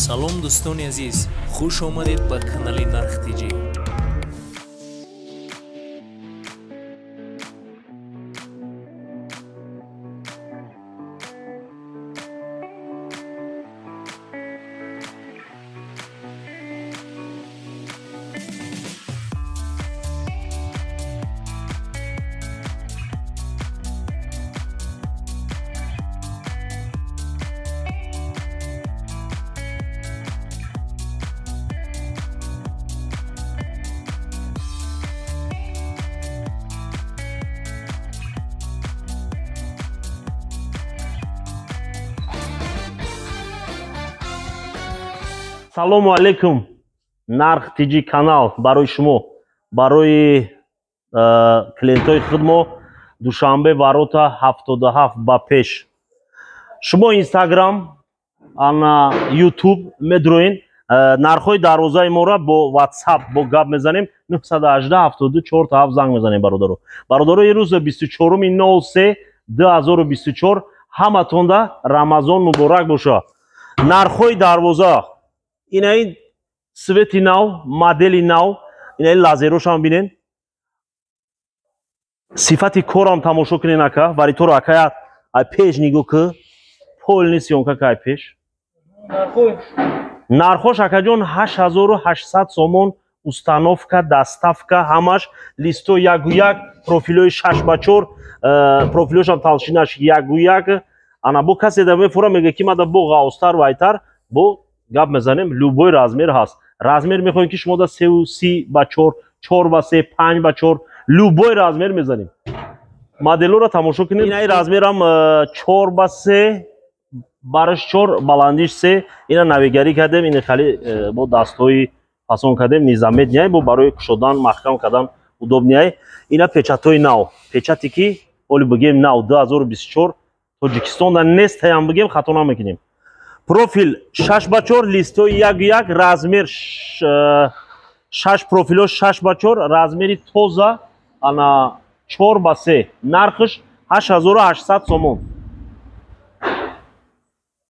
Салом, дӯстони азиз, хуш омадед ба канали Нарх ТЖ. Салому алейкум, Нарх ТЖ канал барои шумо, барои клиентҳои худ мо Душанбе, ворота 77 ба пеш. Шумо Инстаграм, ана Ютуб медроен, нархҳои дарвозаи моро бо Ватсап бо гап мезанем, 918 72 7 занг мезанем. Бародаро, бародаро, ирӯз 24 03 2024, ҳаматонда Рамазон муборак боша. Нархҳои дарвоза инаи цвети нав, модели нав, инаи лазерошам бинен, сифати корам тамошо кунен. Ака, вариторо, акая, ай пеш нигоҳ ки, полный съёмка ка ай пеш. Нархош, акаҷон, 8800 сомон, установка, доставка ҳамаш, листо яку як, профилои 6 ба 4, профилошам толщинаш яку як. Ана бо касе да мефура, мега ки мада бо ғавстар, вайтар, бо гап мезанем, любой размер ҳаст. Размер мехоҳем ки шумо да 3,30 ба 4, 4 ба 3, 5 ба 4, любой размер мезанем. Моделҳоро тамошо кунед. Инаи размерам 4 ба 3, бараш чор, баландиш се. Ина навигарӣ кардем, ина хали бо дастҳои фасон кардем, незаметный, бо барои кушодан, маҳкам кардан удобный. Ина печатҳои нав, печате ки оли бигем нав, 2024, Тоҷикистонда нест, таям бигем, хато намекунем. Профил 6 ба 4, листои як як, размер шаш, профило 6 ба 4, размери тоза, ана 4 ба 3, нархш 8800 сомон.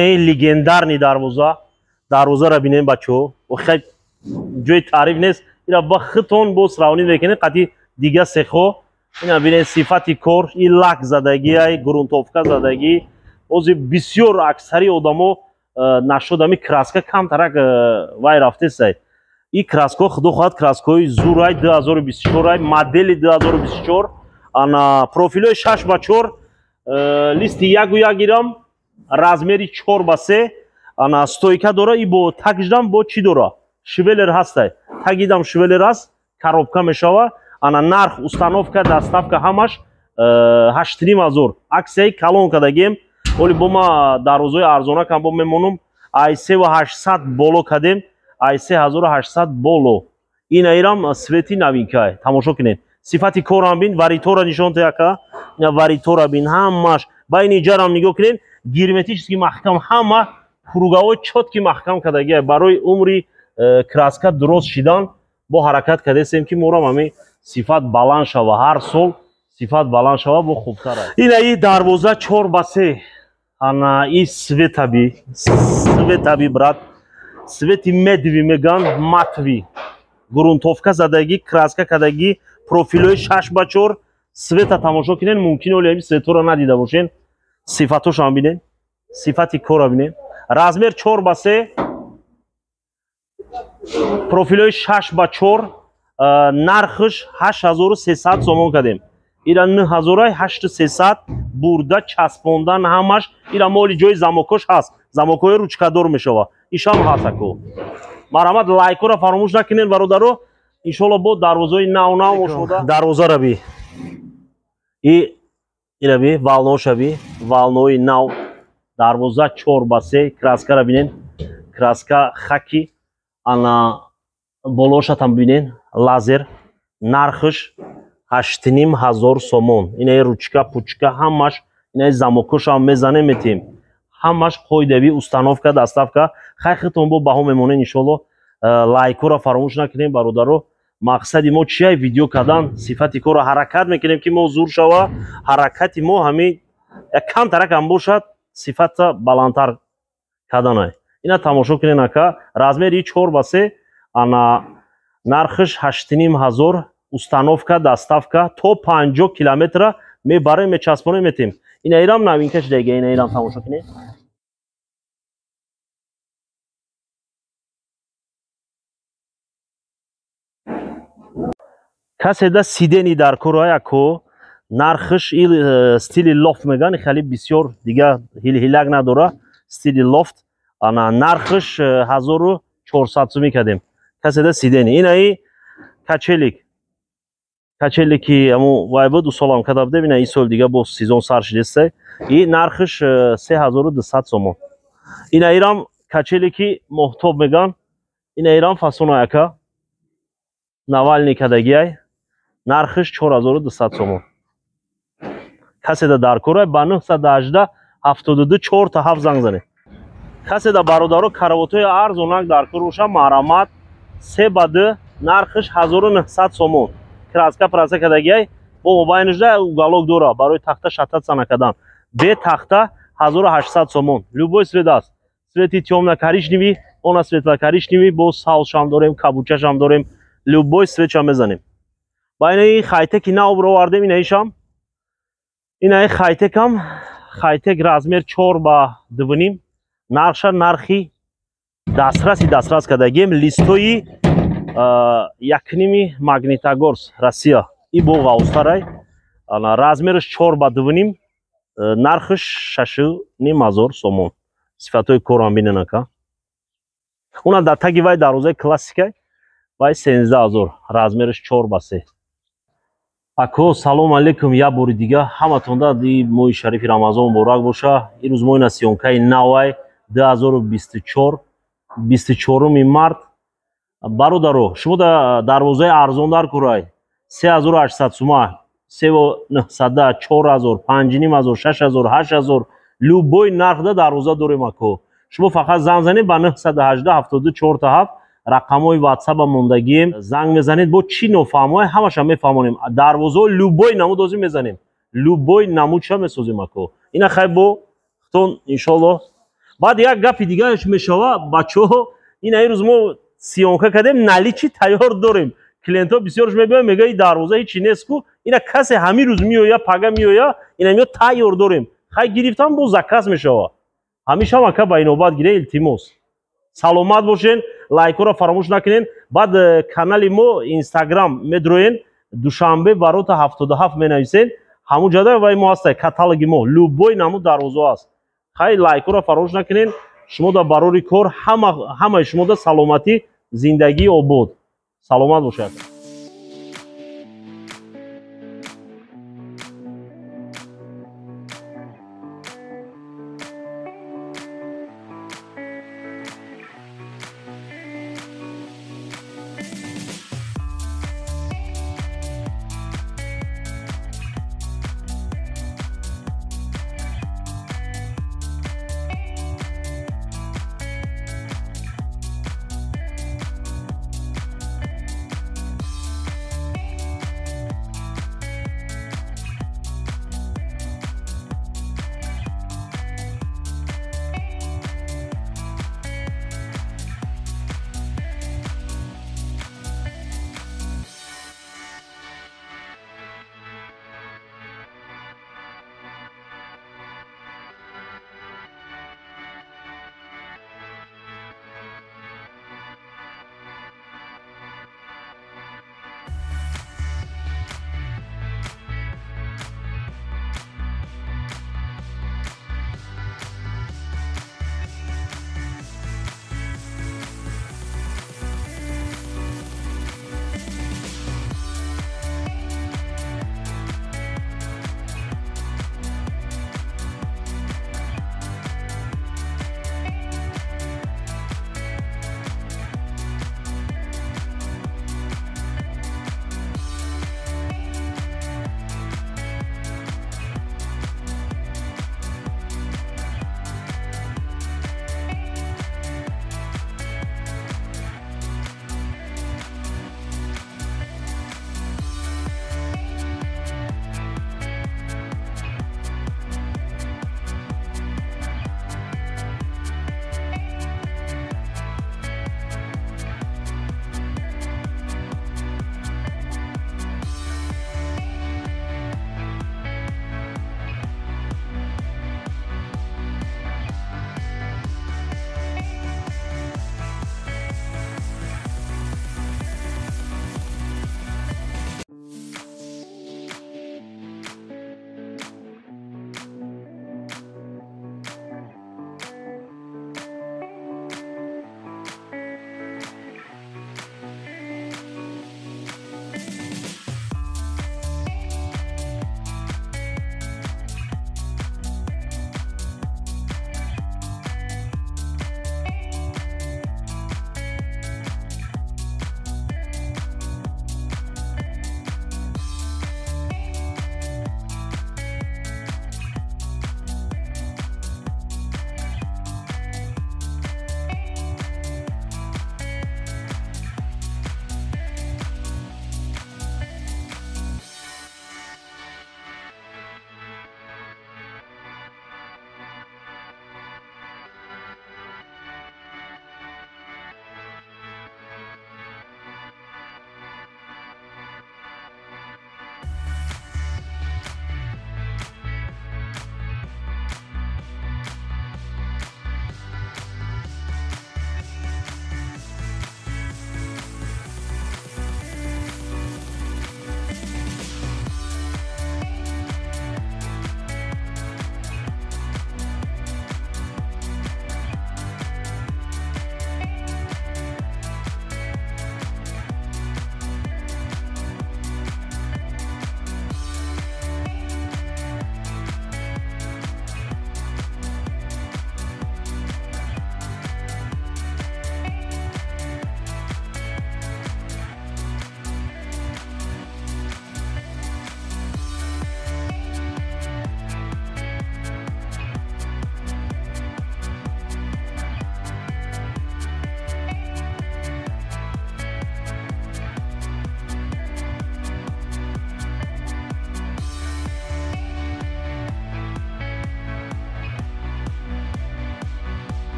Легендарный дарвоза, дарвозаро бинем, бачаҳо, хай ҷои таъриф нест. Ира ба хитон бо сравнить мекунем қати дига сехо. Ина бинем, сифати кор, и лак задагиай, грунтовка задагӣ. Ози бисёр аксари одамо нашуд, ами краска камтарак вай рафтесай. И краска, худо хоҳад, краскаҳои зурай, 2024, модели 2024. Ана профилҳои 6 ба 4, листи яку як гирам, размери 4 ба 3. Ана стойка дора, и бо тагждам бо чӣ дора, швеллер ҳастай, тагидам швеллер аст, коробка мешава. Ана нарх, установка, доставка ҳамаш 8500. Аксияи калон кардагем. Оли бо ма дарвозаи арзонакам бо мемонум, ай 3800 боло кардем, ай 3800 боло. Ина ирам цвети новинкай, тамошо кунед, сифати корам бин, варитора нишон таяка, ина варитора бин, ҳамаш байни ҷарам нигоҳ кунед, герметически маҳкам, ҳама круговой чётко маҳкам кардагия. Барои умри краска дуроз шидан бо ҳаракат кардесем, ки морам ҳами сифат баланд шава, ҳар сол сифат баланд шава, бо хубтар. Ина и дарвоза 4 ба 3. Ана и цветаби, цветаби, брат, цвети медви меган, матовый, грунтовка задагӣ, краска кардагӣ, профилҳои 6 ба 4. Цвета тамошо кунед, мумкин оли ҳами цветҳоро надида бошен. Сифатошам бинед, сифати корро бинед. Размер 4 ба 3, профилҳои 6 ба 4, нархш 8300 сомон кардем. Ира 9000, 8300, бурда часпондан ҳамаш. Ира моли ҷои замокош ҳаст, замокҳои ручкадор мешава, ишам ҳаст. Аку, марҳамат, лайкҳоро фаромӯш накунед, бародаро. Иншолло бо дарвозаи нав нав дарвозаро би, и ира би, волноша би, волнои нав. Дарвоза 4 ба 3, краскаро бинен, краска хаки. Ана болошатам бинен, лазер. Нархш 8500 сомон. Инаи ручка пучка ҳамаш, инаи замокошам мезанем, метиҳем, ҳамаш қоидави, установка, доставка. Хай, хитон бо баҳо мемонем, иншолло. Лайкҳоро фаромӯш накунем, бародаро. Мақсади мо чия? Видео кардан, сифати корро ҳаракат мекунем, ки мо зур шава. Ҳаракати мо ҳамин як камтаракам бошад, сифата баландтар карданай. Ина тамошо кунен ака, размери 4 ба 3, ана нархиш 8500, установка, доставка то 50 километра мебарем, мечаспонем, метем. Ина ирам новинка шудага, ина ирам тамошо кунед. Касе да сидени дар кор яко, нархиш ил стили лофт меган, хеле бисёр дига ҳилҳилак надора, стили лофт. Ана нархиш 1400 сум кардем. Касе да сидени. Инаи качелик. Качелики аму вай буд, усолам када будем, ина ин сол дига бо сезон сар шудест. И нархиш 3200 сомон. Ина ирам качелики моҳтоб меган. Ина ирам фасона яка. Навални кадагиай. Нархиш 4200 сомон. Касе да дар кор ба 918 72 4 та 7 занг занед. Касе да бародаро каравотои арзонак дар кор боша, марамат 3 ба 2, нархиш 1900 сомон. Краска праска кадагиай, бо мобайнижда уголок дора барои тахта шататса накадан. Бе тахта 1800 сомон. Любой цвет аст. Цвети тёмно-коричневый, она светло-коричневый, бо саусшам дорем, кабучашам дорем, любой цветша мезанем. Ба инаи хайтеки нав бировардем, инаишам. Инаи хайтекам, хайтек размер 4 ба 2.5, нархша нархи дастраси дастрас кардагем, листои якними Магнитогорск, Россия. И бо ғавстарай. Размериш 4 ба 2.5, нархиш 6500 сомон. Сифатҳои корам бинен ака. Уна дар таги вай дарвозаи классикай, вай 13000, размериш 4 ба 3. Ако, салом алейкум, я бори дига ҳаматонда ди моҳи шарифи Рамазон муборак боша. Ирӯз моҳи насиёнкаи навай 2024, 24 март. Бародаро, шумо да дарвозаи арзон дар курай 3800 сума, 3900, 4000, 5500, 6000, 8000, любой нархда дарвоза дорем ако. Шумо фақат занг занед ба 918 72 4 7, рақамҳои WhatsApp мондагием, занг мезанед, бо чӣ нофаҳмои ҳамаша мефаҳмонем. Дарвозао любой намуд озим мезанем, любой намудша месозем ако. Ина хай бо хутон иншоаллоҳ. Баъд як гапи дигааш мешава, бачаҳо, ина ирӯз мо съёмка кардем, наличи тайёр дорем. Клиентҳо бисёрш мебиёнд, мегӯянд ин дарвоза ҳечи нест ку, ина касе ҳамин рӯз меоя, пага меоя, ина меояд тайёр дорем. Хай гирифтам, бо заказ мешава. Ҳамешам ака ба инобат гире, илтимос. Саломат бошен, лайкҳоро фаромӯш накунен. Баъд канали мо Инстаграм медроен, Душанбе ворота 77 менависен, ҳамун ҷода вай мо ҳаста, каталоги мо, любой намуд дарвозаҳо аст. Хай лайкҳоро фаромӯш накунен. Шумо да барори кор, ҳамаи шумо да саломатӣ, зиндагии обод. Саломат бошед.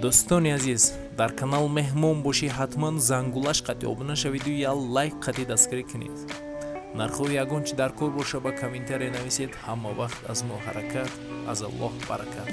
Дӯстони азиз, дар канал меҳмон бошӣ, ҳатман зангулаш қати обуна шавиду я лайк қати дастгирӣ кунед. Нархҳои ягон чи дар кор боша, ба комментария нависед. Ҳама вақт аз мо ҳаракат, аз Аллоҳ баракат.